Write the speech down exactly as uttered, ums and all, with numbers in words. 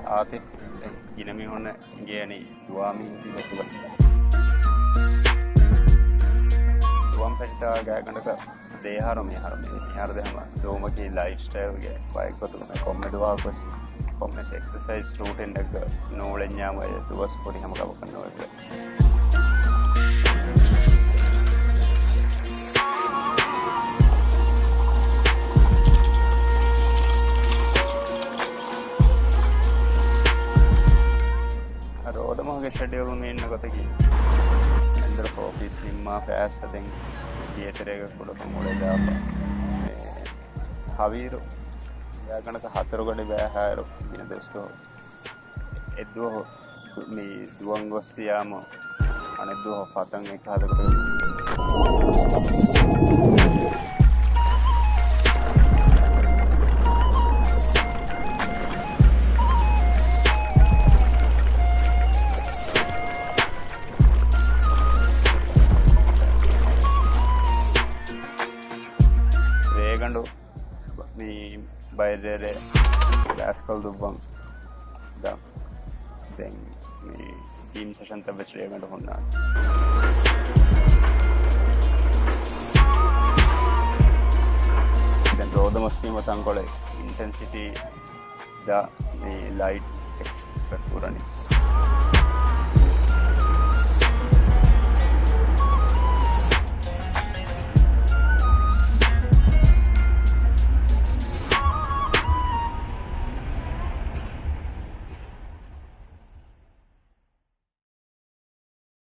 އާތިފް ގިނަ މީހުންނަށް އިނގޭނީ ދުވާ މީހުން ތިބެ ދުވަސް. ދުވަން ފެށިޓާ ގާތްގަނޑަކަށް ދެއަހަރު މިހާރު މި މިހާރު ދެ ހަމަ ދުވަމަކީ ލައިފް ސްޓައިލްގެ ބައެއްގޮތުން ކޮންމެ ދުވަހަކުވެސް ކޮންމެސް އެކްސަސައިޒް ރޫޓިންއެއްގަ ނޫޅެންޏާމަ އެ ދުވަސް ކުރި ހަމަ ގަބަކަށް ނުވެއްވޭ. އަދި ރޯދަމަހުގެ ޝެޑިއުލް މި އިންނަ ގޮތަކީ، އެންދުރަކު އޮފީސް ނިންމާފަ އައިސް ދެން ދިޔަތެރޭގަ ކުޑަކޮށް އުޅެލާފަ. އެ، ހަވީރު ގާތްގަނޑަކަށް ހަތަރު ގަޑި ބައިހާއިރު ގިނަ ދުވަސް ދުވަހު އެއްދުވަހު މި ދުވަން ގޮއްސިޔާމު އަނެއްދުވަހު ފަތަން އެއްކަހަލަ ކުރި. ރޭގަނޑު މި ބައިރޭރޭ ބައިސްކަލް ދުއްވަން ދާ. ދެން މި ޖިމް ސެޝަންތައް ވެސް ރޭގަނޑު ހުންނާނެ. ދެން ރޯދަމަސް ވީމަ ތަންކޮޅެއް އިންޓެންސިޓީ ދާ މި ލައިޓް އެކްސްޕެކްޓް ކުރަނީ.